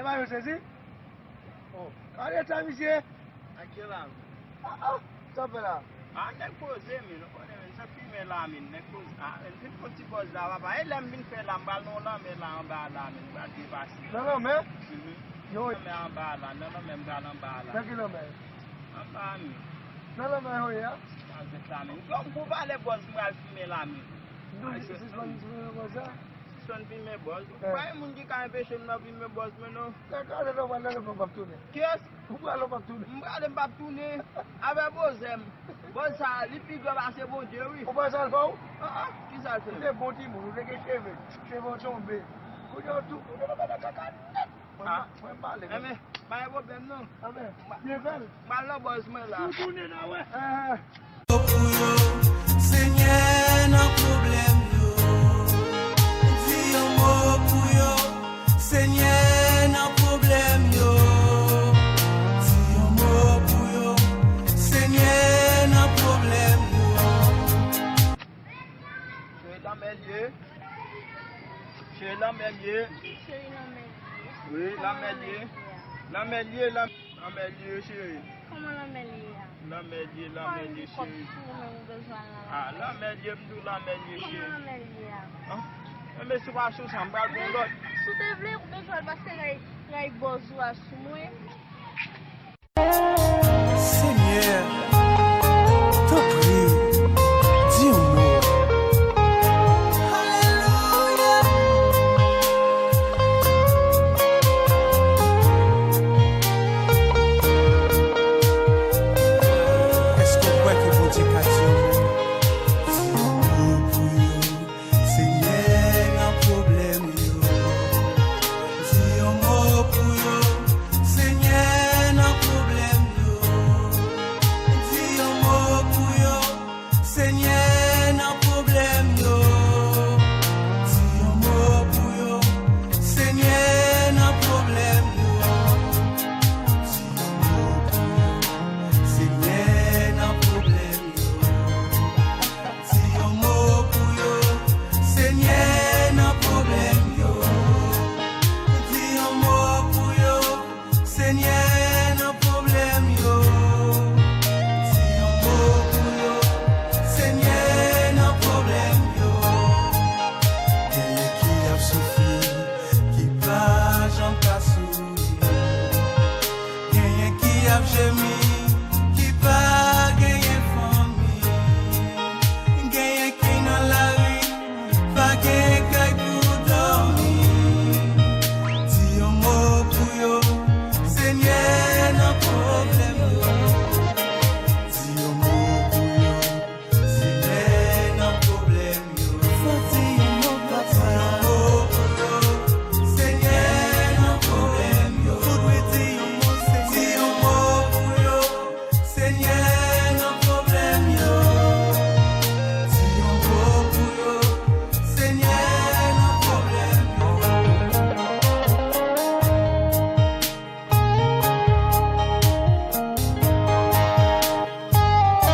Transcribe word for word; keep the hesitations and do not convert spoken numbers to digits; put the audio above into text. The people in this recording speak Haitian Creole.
Pa yo sezi. Oh, gade sa, misye. Ak yo la. Ah, ah, sa fè la? Ah, nèg poze, men, nou konnen, men, se fimen la, men, nèg poze. Ah, men, vin pran ti pòz la, papa. E lè m vin fè la, m pral nan lanmè la, anba la, men, m pral depase. Nan lanmè? Mhm. Yo. Lanmè anba la, nan lanmè m pral anba la. Nan ki lanmè? Anba, men. Nan lanmè yo ye a? Avèk la, men. Gwo, gwo valè bòz m pral fimen la, men. Nou sispann fimen bòz la? Sispann fimen bòz. Eh. Pa gen moun ki ka enpeche m nan fimen bòz mwen, non. Kaka, lè w pral nan lanmè w p ap tounen. Kiyès? Ou pral ou p ap tounen. M prale, m p ap tounen. Avè bòz m. Bòz sa, li pi gran pase Bondye, wi. Ou pa sa l fè w? Ah, ah, ki sa l fè m? Ou te bon timoun, ou te gen cheve. Cheve w tonbe. Kounye a w tou, kounye a w nan kaka nèt. Mwen, ah, mwen m pale. Enben, pa gen pwoblèm, non. Enben, byen fè l. M al nan bòz mwen la. Ou tounen la, wè. Eh. Pou yo, Senyè nan pwoblèm yo. Di yon mo pou yo, Senyè nan pwoblèm yo. Di yon mo pou yo, Senyè nan pwoblèm yo. Cheri, lanmè l ye. Cheri, lanmè l ye. Cheri, lanmè l ye. Wi, lanmè l ye. Lanmè l ye, lanmè l ye, cheri. Kòman lanmè l ye a? Lanmè l ye, lanmè l ye, cheri. Kòb sou ou, men ou bezwen al nan lanmè. Ah, lanmè l ye, m di w lanmè l ye, cheri. Kòman lanmè l ye a? Ah, enben, si w pa sou sa, m pral gon lòt. Si w te vle, ou bezwen al pase ray, ray bòz ou a sou mwen.